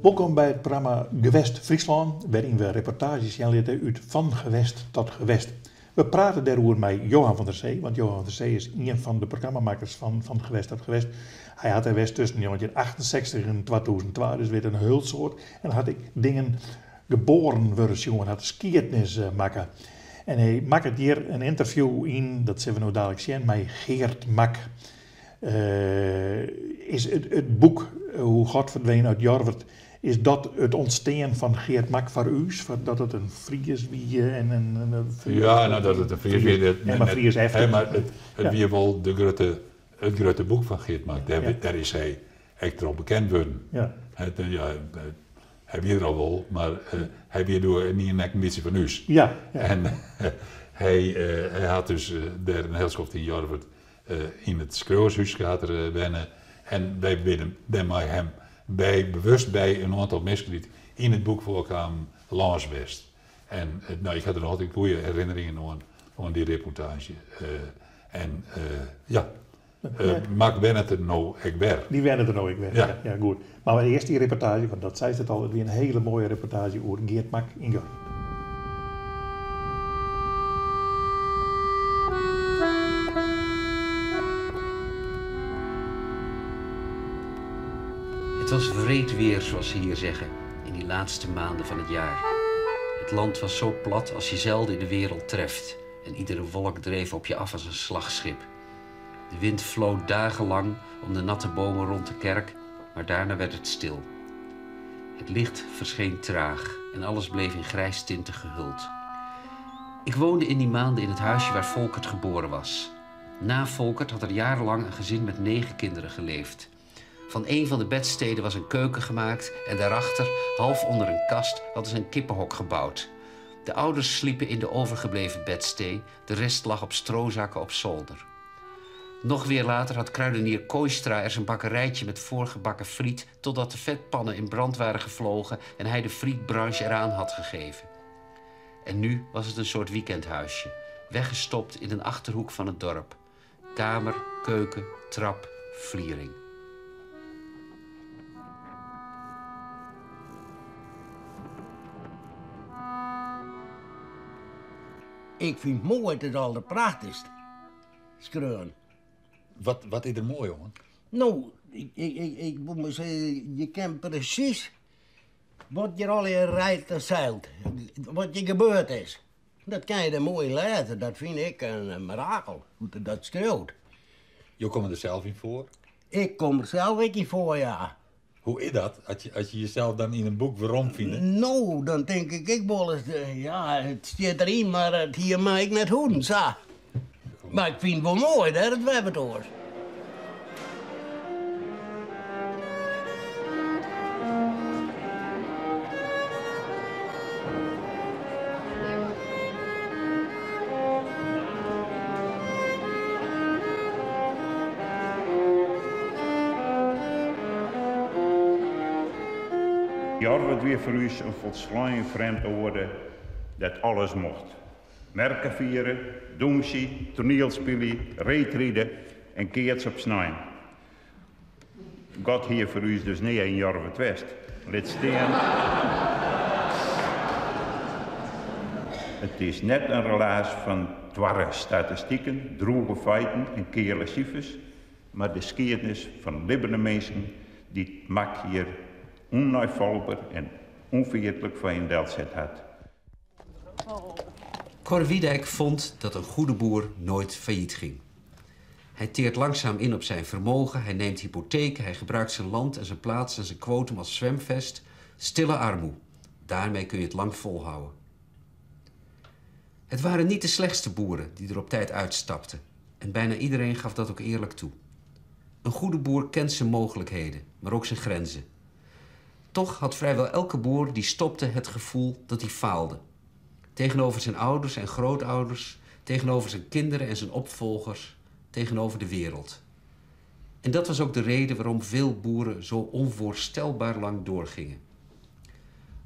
Wolkom by it programma Gewest Fryslân, wêryn we reportaazjes sjen litte út Van Gewest tot Gewest. We prate dêroer mei Johan van der Zee, want Johan van der Zee is ien fan de programmamakkers fan Van Gewest tot Gewest. Hy hat dêr west tusken njoggentjinhûndertachtensechstich en 2002, dus wit in hiel soad en hat ek dingen geboren wurde sjoen, hat skiednis makke. En hy makket hjir in ynterview yn, dat sille we no dalik sjen, mei Geert Mak. Is it boek Hoe God verdween uit Jorwert, is dat it ûntstean fan Geert Mak foar ús? Foar dat it in Fries wie en in Fries. Ja, no dat it in Fries wie, dat net, mar Fries efter. Mar it wie wol de grutte, it grutte boek fan Geert Mak. Dêr, dêr is hy ek troch bekend wurden. Ja, hy wie der al wol, mar hy wie doe ynienen ek in bytsje fan ús. En hy, hy hat dus dêr in hiel skoft yn Jorwert Yn it skriuwershúske hat er wenne en wy binne dêr mei him by, bewust by in oantal minsken dy't yn it boek foarkamen, lâns west. En no, ik ha der noch altyd goede herinneringen oan, oan dy reportaazje. En ja, Mak wennet der no ek wer. Dy wennet der no ek wer, ja. Ja, goed. Mar earst dy reportaazje, want dat seist it al, it wie in hiele moaie reportaazje oer Geert Mak yn Jorwert. Het was wreed weer, zoals ze hier zeggen, in die laatste maanden van het jaar. Het land was zo plat als je zelden in de wereld treft en iedere wolk dreef op je af als een slagschip. De wind floot dagenlang om de natte bomen rond de kerk, maar daarna werd het stil. Het licht verscheen traag en alles bleef in grijs tinten gehuld. Ik woonde in die maanden in het huisje waar Volkert geboren was. Na Volkert had er jarenlang een gezin met negen kinderen geleefd. Van een van de bedsteden was een keuken gemaakt en daarachter, half onder een kast, hadden ze een kippenhok gebouwd. De ouders sliepen in de overgebleven bedstee, de rest lag op strozakken op zolder. Nog weer later had kruidenier Kooistra er zijn bakkerijtje met voorgebakken friet totdat de vetpannen in brand waren gevlogen en hij de frietbranche eraan had gegeven. En nu was het een soort weekendhuisje, weggestopt in een achterhoek van het dorp. Kamer, keuken, trap, vliering. Ik fyn it moai, it is alderprachtichst skreaun. Wat, wat is der moai oan? No, ik, ik, ik woe mar sizze, je ken presys wat hjir allegear rijdt en zeilt. Wat hjir gebeurd is. Dat kin je der moai yn lêze. Dat fyn ik in mirakel, hoe't er dat skriuwt. Jo komme der sels yn foar? Ik kom der sels ek yn foar, ja. Hoe is dat, as je jesels dan yn in boek weromfine? No, dan tink ik ek wolris, ja, it stiet deryn, mar it hie my ek net hoeden, sa. Mar ik fyn it wol moai, dêr it wer wat oars. Jorwert wie foar ús in folslein frjemd oarde dêr't alles mocht. Merke fiere, dûnsje, toanielspylje, reedride en keatse op snein. God hie foar ús dus nea yn Jorwert west. Lit stean. It is net in relaas fan toarre statistiken, drûge feiten en keale sifers, mar de skiednis fan libbene minsken dy't Mak hjir ûnneifolchber en ûnferjitlik foar jin delset hat. Cor Wiedijk vond dat een goede boer nooit failliet ging. Hij teert langzaam in op zijn vermogen, hij neemt hypotheken, hij gebruikt zijn land en zijn plaats en zijn quotum als zwemvest. Stille armoe. Daarmee kun je het lang volhouden. Het waren niet de slechtste boeren die er op tijd uitstapten. En bijna iedereen gaf dat ook eerlijk toe. Een goede boer kent zijn mogelijkheden, maar ook zijn grenzen. Toch had vrijwel elke boer die stopte het gevoel dat hij faalde. Tegenover zijn ouders en grootouders, tegenover zijn kinderen en zijn opvolgers, tegenover de wereld. En dat was ook de reden waarom veel boeren zo onvoorstelbaar lang doorgingen.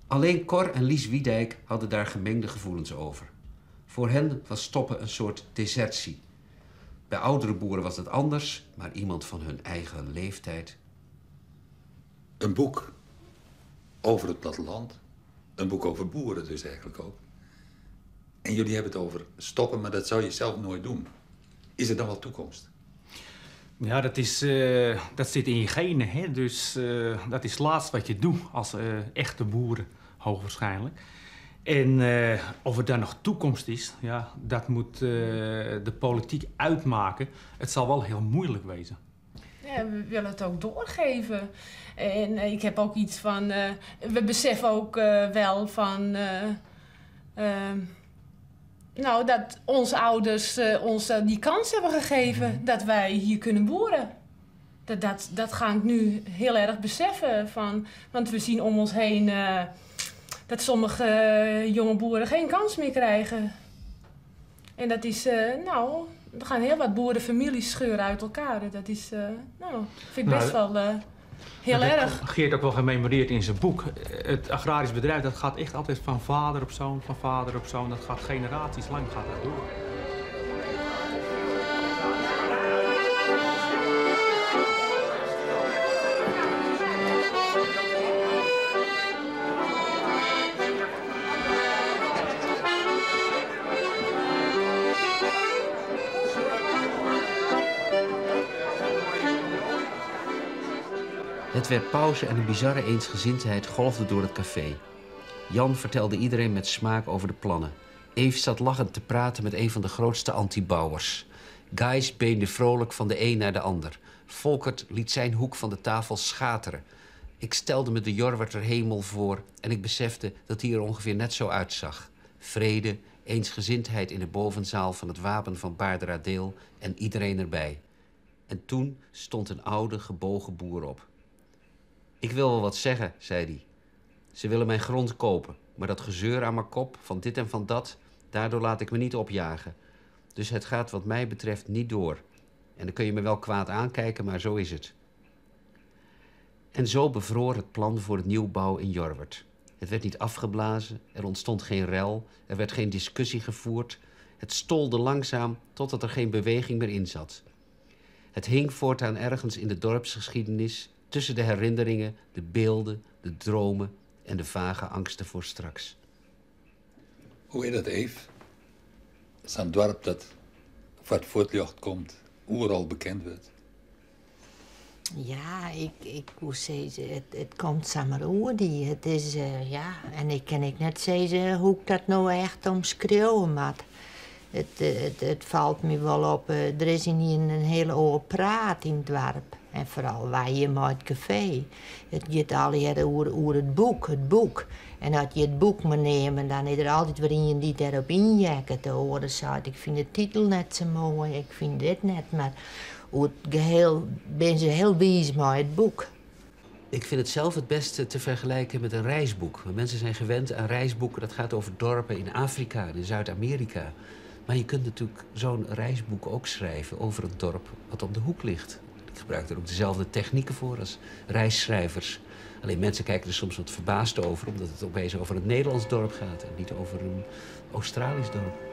Alleen Cor en Lies Wiedijk hadden daar gemengde gevoelens over. Voor hen was stoppen een soort desertie. Bij oudere boeren was dat anders, maar iemand van hun eigen leeftijd. Een boek. over het platteland. Een boek over boeren dus eigenlijk ook. En jullie hebben het over stoppen, maar dat zou je zelf nooit doen. Is er dan wel toekomst? Ja, dat, is, dat zit in je genen. Hè? Dus dat is het laatste wat je doet als echte boeren, hoogwaarschijnlijk. En of er daar nog toekomst is, ja, dat moet de politiek uitmaken. Het zal wel heel moeilijk wezen. Ja, we willen het ook doorgeven. En ik heb ook iets van... we beseffen ook wel van... nou, dat onze ouders ons die kans hebben gegeven dat wij hier kunnen boeren. Dat ga ik nu heel erg beseffen. Van, want we zien om ons heen dat sommige jonge boeren geen kans meer krijgen. En dat is, nou, er gaan heel wat boerenfamilies scheuren uit elkaar. Dat is, nou, vind ik best wel heel erg. Geert ook wel gememoreerd in zijn boek. Het agrarisch bedrijf dat gaat echt altijd van vader op zoon, van vader op zoon. Dat gaat generaties lang gaat dat door. Het werd pauze en een bizarre eensgezindheid golfde door het café. Jan vertelde iedereen met smaak over de plannen. Eve zat lachend te praten met een van de grootste antibouwers. Gijs beende vrolijk van de een naar de ander. Volkert liet zijn hoek van de tafel schateren. Ik stelde me de Jorwerter hemel voor en ik besefte dat hij er ongeveer net zo uitzag. Vrede, eensgezindheid in de bovenzaal van het wapen van Baarderadeel en iedereen erbij. En toen stond een oude, gebogen boer op. Ik wil wel wat zeggen, zei hij. Ze willen mijn grond kopen, maar dat gezeur aan mijn kop, van dit en van dat, daardoor laat ik me niet opjagen. Dus het gaat wat mij betreft niet door. En dan kun je me wel kwaad aankijken, maar zo is het. En zo bevroor het plan voor het nieuwbouw in Jorwert. Het werd niet afgeblazen, er ontstond geen rel, er werd geen discussie gevoerd. Het stolde langzaam totdat er geen beweging meer in zat. Het hing voortaan ergens in de dorpsgeschiedenis, tussen de herinneringen, de beelden, de dromen en de vage angsten voor straks. Hoe is dat, Eve? Zo'n dorp dat voor het voortjocht komt, oeral bekend wordt. Ja, ik moet zeggen, het komt samen oer die. Het is, ja, en ik kan ik net zeggen hoe ik dat nou echt omschreeuwen moet. Het valt me wel op, er is hier een hele oor praat in het dorp. En vooral wij hier met het café. Het gaat al hier over het boek, het boek. En als je het boek moet nemen, dan is er altijd weer iemand die daarop injakt. De oren zei, ik vind de titel net zo mooi, ik vind dit net. Maar over het geheel ben ze heel wijs met het boek. Ik vind het zelf het beste te vergelijken met een reisboek. Want mensen zijn gewend aan reisboeken, dat gaat over dorpen in Afrika en in Zuid-Amerika. Maar je kunt natuurlijk zo'n reisboek ook schrijven over een dorp wat om de hoek ligt. Ik gebruik er ook dezelfde technieken voor als reisschrijvers. Alleen mensen kijken er soms wat verbaasd over, omdat het opeens over een Nederlands dorp gaat en niet over een Australisch dorp.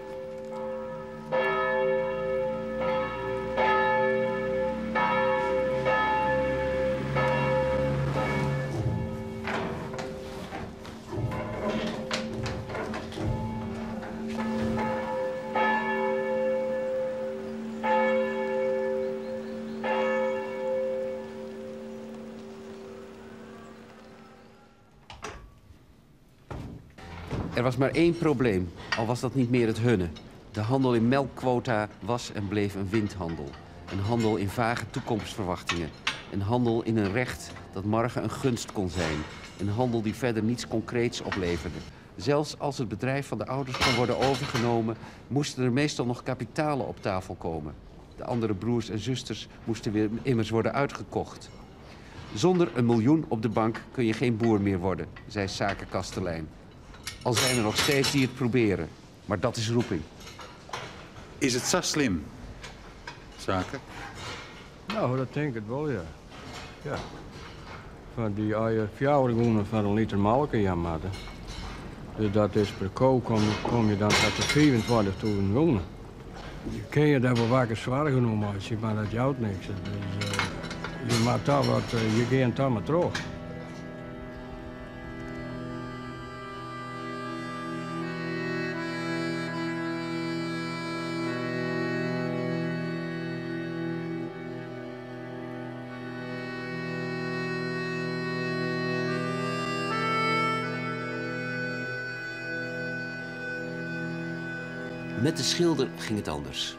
Er was maar één probleem, al was dat niet meer het hunne. De handel in melkquota was en bleef een windhandel. Een handel in vage toekomstverwachtingen. Een handel in een recht dat morgen een gunst kon zijn. Een handel die verder niets concreets opleverde. Zelfs als het bedrijf van de ouders kon worden overgenomen, moesten er meestal nog kapitalen op tafel komen. De andere broers en zusters moesten weer immers worden uitgekocht. Zonder 1 miljoen op de bank kun je geen boer meer worden, zei Sake Kastelein. Al zijn er nog steeds die het proberen. Maar dat is roeping. Is het zo slim, Sake? Nou, dat denk ik wel, ja. Ja. Van die eier 4 van een liter melk in matten. Dus dat is per koe kom je dan tot de 25.000 wonen. Je kan je daar wel wakker zwaar genomen maken, maar dat jouwt niks. Dus, je maakt daar wat, je gaat daar maar terug. Met de schilder ging het anders.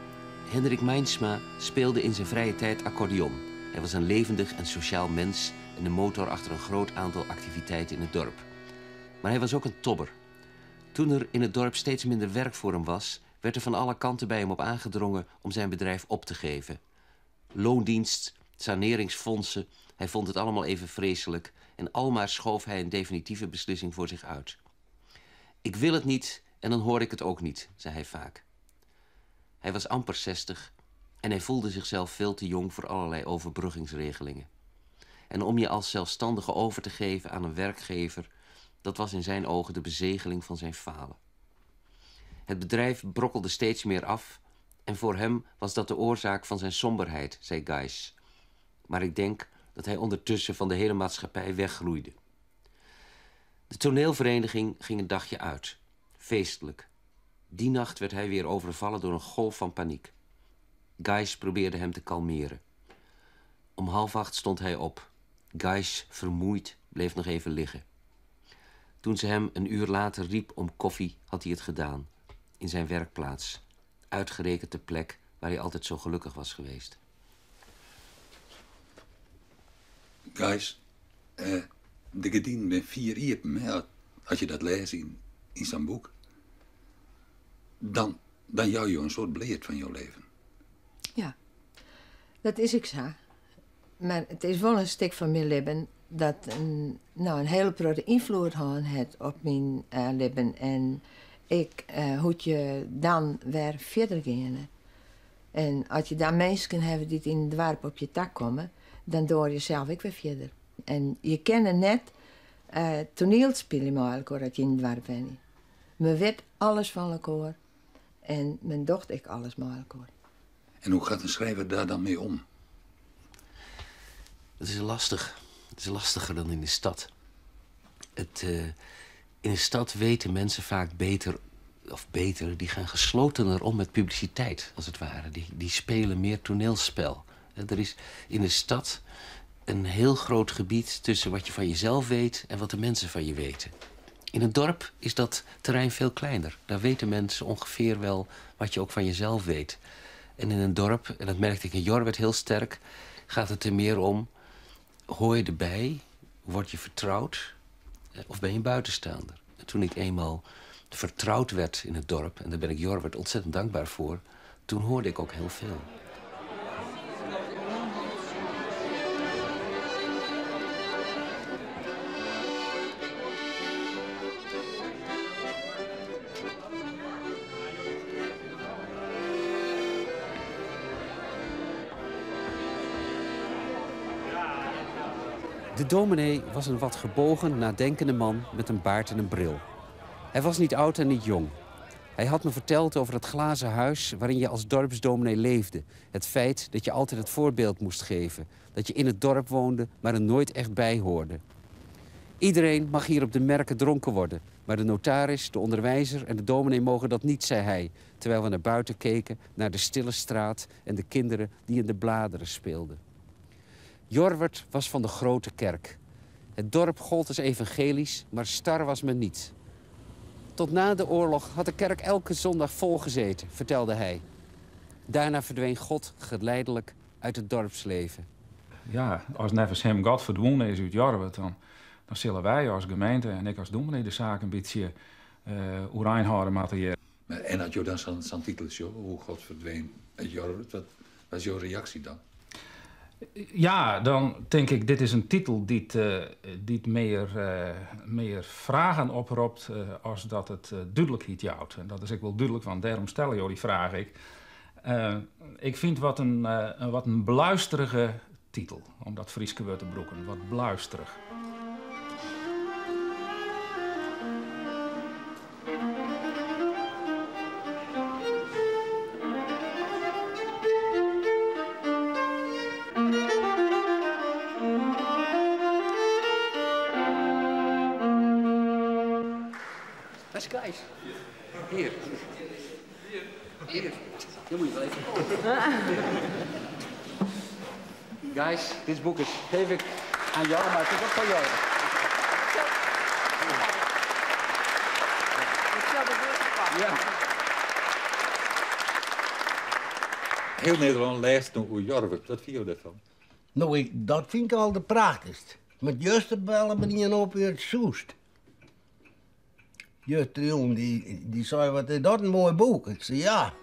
Hendrik Meinsma speelde in zijn vrije tijd accordeon. Hij was een levendig en sociaal mens en de motor achter een groot aantal activiteiten in het dorp. Maar hij was ook een tobber. Toen er in het dorp steeds minder werk voor hem was, werd er van alle kanten bij hem op aangedrongen om zijn bedrijf op te geven. Loondienst, saneringsfondsen, hij vond het allemaal even vreselijk en almaar schoof hij een definitieve beslissing voor zich uit. Ik wil het niet en dan hoor ik het ook niet, zei hij vaak. Hij was amper 60 en hij voelde zichzelf veel te jong voor allerlei overbruggingsregelingen. En om je als zelfstandige over te geven aan een werkgever, dat was in zijn ogen de bezegeling van zijn falen. Het bedrijf brokkelde steeds meer af en voor hem was dat de oorzaak van zijn somberheid, zei Gijs. Maar ik denk dat hij ondertussen van de hele maatschappij weggroeide. De toneelvereniging ging een dagje uit, feestelijk. Die nacht werd hij weer overvallen door een golf van paniek. Gijs probeerde hem te kalmeren. Om 7:30 stond hij op. Gijs, vermoeid, bleef nog even liggen. Toen ze hem een uur later riep om koffie, had hij het gedaan. In zijn werkplaats. Uitgerekend de plek waar hij altijd zo gelukkig was geweest. Gijs, de gedienden met 4 iepen, hè, als je dat leest in zo'n boek, dan jou je een soort bleed van jouw leven. Ja, dat is ik zo. Maar het is wel een stuk van mijn leven dat een hele grote invloed had op mijn leven. En ik hoe je dan weer verder gaan. En als je dan mensen hebt die in het dorp op je tak komen, dan door je zelf ook weer verder. En je kent net toneelspelen met elkaar dat je in het dorp bent. Men weet alles van elkaar en men docht ik alles met elkaar. En hoe gaat een schrijver daar dan mee om? Het is lastig. Het is lastiger dan in de stad. In de stad weten mensen vaak beter, of beter, die gaan geslotener om met publiciteit, als het ware. Die spelen meer toneelspel. Er is in de stad een heel groot gebied tussen wat je van jezelf weet en wat de mensen van je weten. In het dorp is dat terrein veel kleiner. Daar weten mensen ongeveer wel wat je ook van jezelf weet. En in een dorp, en dat merkte ik in Jorwerd heel sterk, gaat het er meer om, hoor je erbij, word je vertrouwd of ben je een buitenstaander? En toen ik eenmaal vertrouwd werd in het dorp, en daar ben ik Jorwerd ontzettend dankbaar voor, toen hoorde ik ook heel veel. De dominee was een wat gebogen, nadenkende man met een baard en een bril. Hij was niet oud en niet jong. Hij had me verteld over het glazen huis waarin je als dorpsdominee leefde. Het feit dat je altijd het voorbeeld moest geven. Dat je in het dorp woonde, maar er nooit echt bij hoorde. Iedereen mag hier op de merken dronken worden. Maar de notaris, de onderwijzer en de dominee mogen dat niet, zei hij. Terwijl we naar buiten keken, naar de stille straat en de kinderen die in de bladeren speelden. Jorwerd was van de grote kerk. Het dorp gold als evangelisch, maar star was men niet. Tot na de oorlog had de kerk elke zondag volgezeten, vertelde hij. Daarna verdween God geleidelijk uit het dorpsleven. Ja, als nevens hem God verdwenen is uit Jorwerd, dan zullen wij als gemeente en ik als dominee de zaak een beetje overeind houden materieel. En had je dan zo'n titel, hoe God verdween uit Jorwerd, wat was jouw reactie dan? Ja, dan denk ik, dit is een titel die meer vragen oproept als dat het duidelijkheid houdt. En dat is ik wel duidelijk, want daarom stel je die vraag ik. Ik vind wat een bluisterige titel, om dat Frieske woord te broeken. Wat bluisterig. Hier. Hier. Dan moet je wel even komen. Guys, dit boek is, geef ik aan jou, maar het is ook van jou. Ja. Hiel Nederlân lêst no oer Jorwert. Wat fine jo dêrfan? No, ik, dat fyn ik al de prachtichst. Want juster belle my ien op út Soest. Justerjûn, dy, dy sei, wat is dat in moai boek. Ik sei, ja.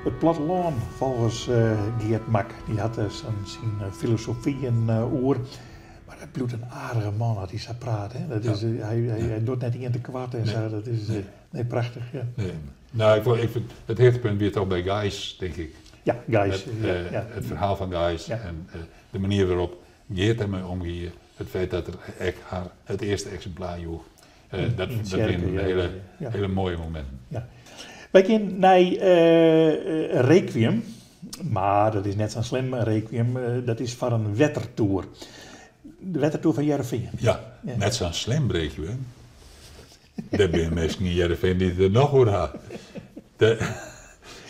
It plattelân folgens Geert Mak, dy hat der syn filosofyen oer. Mar it bliuwt in aardige man as hy sa praat. Hè? Dat is, hy, hy, docht net ien tekoart en sa. Dat is nee, prachtich. Ja. Nee. Nou, ik, ik vind, it hichtepunt wie toch by Gijs, tink ik. Ja, Gijs. Het, ja, het ferhaal fan Gijs en de manier wêrop't Geert dermei omgie. It feit dat er ek har it earste eksimplaar joech. Dat dat wiene hiele, hiele moaie mominten. Ja. Wy gean nei Requiem, mar dat is net sa'n slim Requiem, dat is foar in wettertoer. De wettertoer fan Hearrenfean. Ja, net sa'n slim Requiem. Der binne minsken yn Hearrenfean dy't it der noch oer ha.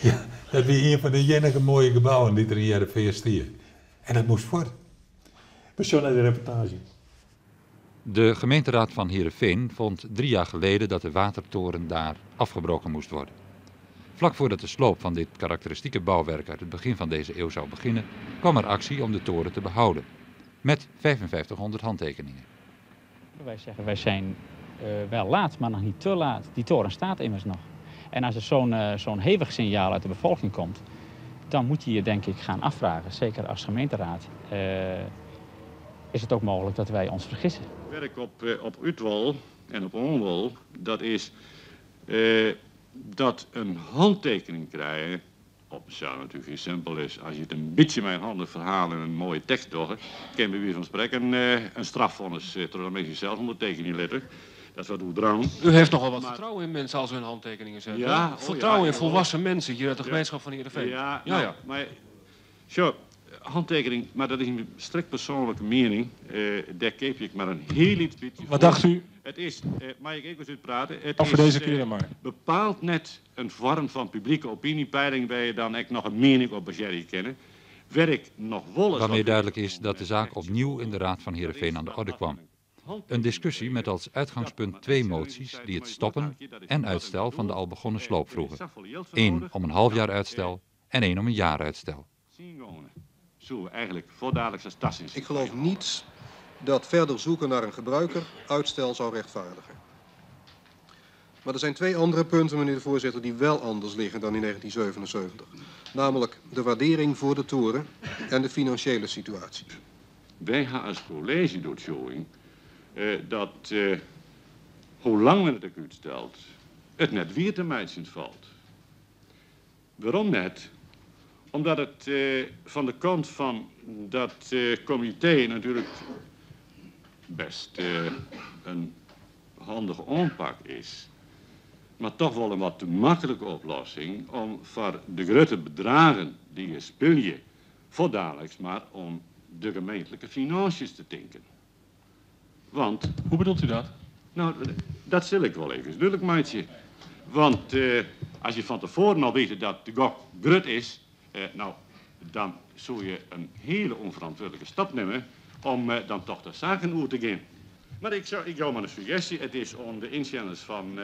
Ja, dat wie ien fan de iennige moaie gebouwen dy't der yn Hearrenfean stie. En dat moast fuort. We sjogge nei de reportaazje. De gemeenteraad van Heerenveen vond 3 jaar geleden dat de watertoren daar afgebroken moest worden. Vlak voordat de sloop van dit karakteristieke bouwwerk uit het begin van deze eeuw zou beginnen, kwam er actie om de toren te behouden. Met 5500 handtekeningen. Wij zeggen, wij zijn wel laat, maar nog niet te laat. Die toren staat immers nog. En als er zo'n zo'n hevig signaal uit de bevolking komt, dan moet je je denk ik gaan afvragen, zeker als gemeenteraad, is het ook mogelijk dat wij ons vergissen. Werk op útwol en op oanwol, dat is dat in hantekening krije op himsels natuerlik hiel simpel is. As je it in bytsje mei in handich ferhaal en in moaie tekst dogge, kin by wize fan sprekken in straffonnis troch de minsken sels ûndertekenje litte. Dat is wat oerdreaun. U heeft nogal wat vertrouwen in mensen als u hun handtekeningen zet. Ja, oh vertrouwen in volwassen mensen hier uit de gemeenschap van Heerenveen. Ja, ja, ja. Maar sjoch, hantekening, mar dat is in strikt persoanlike miening. Dêr keapje ik mar in hiel lyts bytsje. Wat dacht u? It is, mei ik ek ris útprate? It is foar dizze kear dan mar. Bepaald net in foarm fan publike opinjepeiling wêr't je dan ek noch in miening op basearje kinne. Wêr't ik noch wol Waarmee duidelijk is dat de zaak opnieuw in de raad van Heerenveen aan de orde kwam. Een discussie met als uitgangspunt twee moties die het stoppen en uitstel van de al begonnen sloop vroegen. Eén om een half jaar uitstel en één om een jaar uitstel. Ik geloof niet dat verder zoeken naar een gebruiker uitstel zou rechtvaardigen. Maar er zijn twee andere punten, meneer de voorzitter, die wel anders liggen dan in 1977. Namelijk de waardering voor de toren en de financiële situatie. Wy ha as kolleezje de oertsjûging dat hoe lang men it ek útstelt, it net wier te meitsjen falt. Wêrom net? Omdat it fan de kant fan dat komitee natuerlik bêst in handige oanpak is, mar toch wol in wat te maklike oplossing om foar de grutte bedragen dy't hjir spylje fuortdaliks mar om de gemeentlike finânsjes te tinken. Want. Hoe bedoelt u dat? No, dat sil ik wol even dúdlik meitsje. Want as je fan tefoaren al witte dat de gok grut is, no, dan soe je in hiele ûnferantwurdlike stap nimme om dan toch ta saken oer te gean. Mar ik, ik jou mar in suggestje, it is oan de yntsjinners fan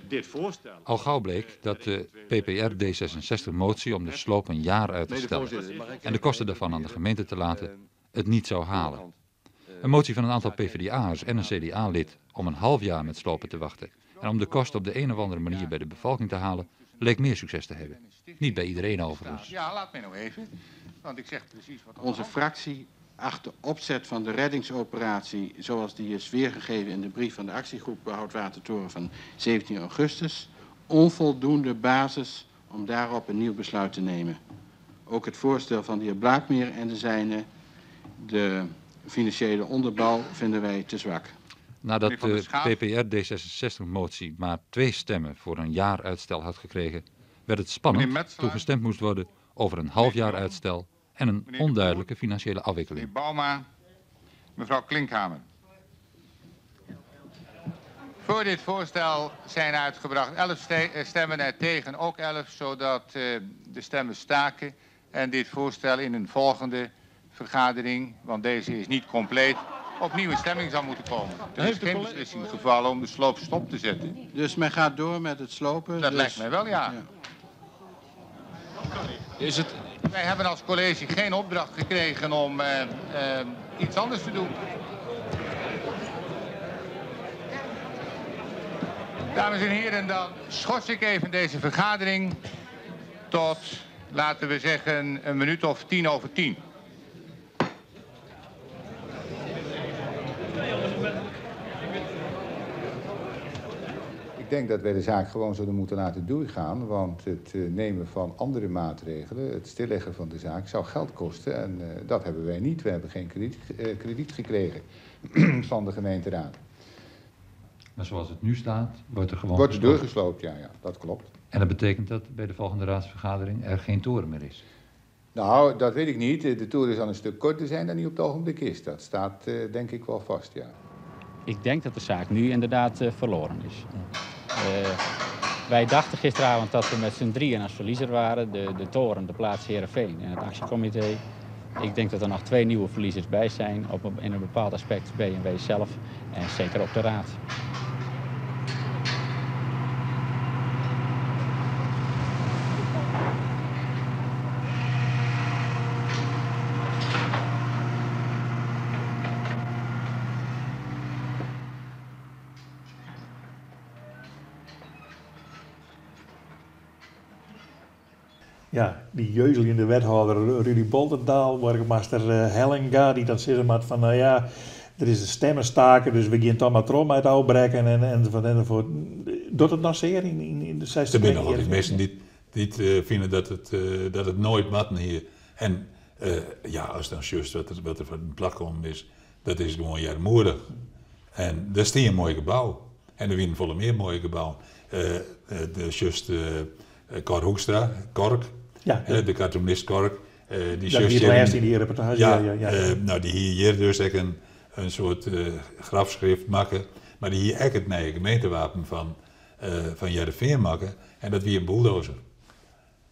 dit foarstel. Al gauw bleek dat de PPR D66-motie om de sloop een jaar uit te stellen en de kosten daarvan aan de gemeente te laten, het niet zou halen. Een motie van een aantal PvdA'ers en een CDA-lid om een half jaar met slopen te wachten en om de kosten op de een of andere manier bij de bevolking te halen, leek meer succes te hebben. Niet bij iedereen overigens. Ja, laat mij nou even, want ik zeg precies wat. Onze fractie acht de opzet van de reddingsoperatie zoals die is weergegeven in de brief van de actiegroep Behoud Watertoren van 17 augustus onvoldoende basis om daarop een nieuw besluit te nemen. Ook het voorstel van de heer Blaakmeer en de zijne, de financiële onderbouw, vinden wij te zwak. Nadat de PPR D66-motie maar twee stemmen voor een jaar uitstel had gekregen, werd het spannend toen gestemd moest worden over een half jaar uitstel en een onduidelijke financiële afwikkeling. Meneer Bauma, mevrouw Klinkhamer. Voor dit voorstel zijn uitgebracht 11 stemmen en tegen ook 11, zodat de stemmen staken en dit voorstel in een volgende vergadering, want deze is niet compleet, opnieuw in stemming zal moeten komen. Er is geen beslissing gevallen om de sloop stop te zetten. Dus men gaat door met het slopen? Dat dus... lijkt mij wel, ja. Is het... Wij hebben als college geen opdracht gekregen om iets anders te doen. Dames en heren, dan schors ik even deze vergadering tot, laten we zeggen, 10:10. Ik denk dat wij de zaak gewoon zouden moeten laten doorgaan, want het nemen van andere maatregelen, het stilleggen van de zaak, zou geld kosten en dat hebben wij niet. We hebben geen krediet gekregen van de gemeenteraad. Maar zoals het nu staat, wordt er gewoon Wordt er doorgesloopt, ja, dat klopt. En dat betekent dat bij de volgende raadsvergadering er geen toren meer is? Nou, dat weet ik niet. De toren zal een stuk korter zijn dan die op het ogenblik is. Dat staat denk ik wel vast, ja. Ik denk dat de zaak nu inderdaad verloren is. Wij dachten gisteravond dat we met z'n drieën als verliezer waren. De toren, de plaats Heerenveen en het actiecomité. Ik denk dat er nog 2 nieuwe verliezers bij zijn. In een bepaald aspect B&W zelf en zeker ook de raad. Ja, die jeuzelende wethouder Rudy Boltendaal, burgemeester Hellinga, die dan zegt maar van, nou ja, er is een stemmenstaken, dus we gaan toch maar trom uit uitbreken en enzovoort. Doet het nog zeer in de 60 Er zijn nog altijd mensen die vinden dat het nooit matten hier. En ja, als dan juist wat er van een plak komt is, dat is gewoon jarmoedig. En daar staat een mooi gebouw. En er zijn volle meer mooie gebouwen. De juist Cor Hoekstra, Kork. Ja, ja. De cartoonist Kork. Die dat die laatst in die reportage. Ja, ja. Nou, die hier dus ook een soort grafschrift maken. Maar die hier ook het nieuwe gemeentewapen van Heerenveen maken. En dat wie een bulldozer.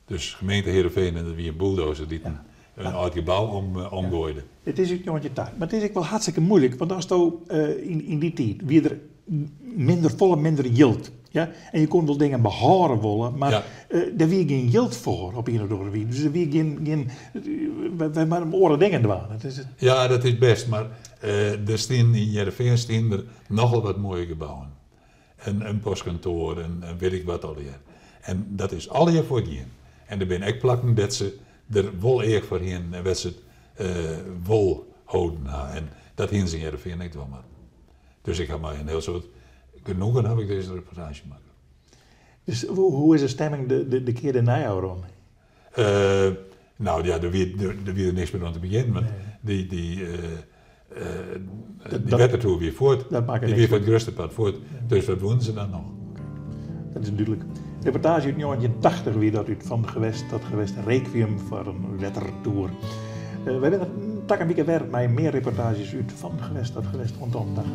Dus gemeente Heerenveen en dat wie een bulldozer die een oud gebouw omgooide. Ja. Het is het jongetje taak. Maar het is ook wel hartstikke moeilijk. Want als je in die tijd wie er minder volle, minder yield. Ja? En je kon wel dingen behouden willen, maar ja. Daar wie geen geld voor op een of andere manier. Dus er wie geen wij maar om oren dingen doen. Dat is het. Ja, dat is best, maar er staan in Heerenveen staan er nogal wat mooie gebouwen. Een postkantoor en weet ik wat alweer. En dat is al je voor die. En er zijn ook plakken dat ze er wel erg voor heen en dat ze het wol houden. En dat heen ze in Heerenveen niet wel maar. Dus ik heb maar een heel soort genoegen heb ik deze reportage gemaakt. Dus hoe is de stemming de keer daarna, Ron? Nou ja, er weer niks meer aan te beginnen. Want nee. Die wettertoer weer voort. Dat maakt die weer van het grootste pad voort. Ja. Dus wat wonen ze dan nog? Okay. Dat is duidelijk. Reportage uit 1980 weer dat uit van gewest, dat gewest Requiem voor een wettertoer. We hebben er tak een week weer met meer reportages uit van gewest, dat gewest rondom dag.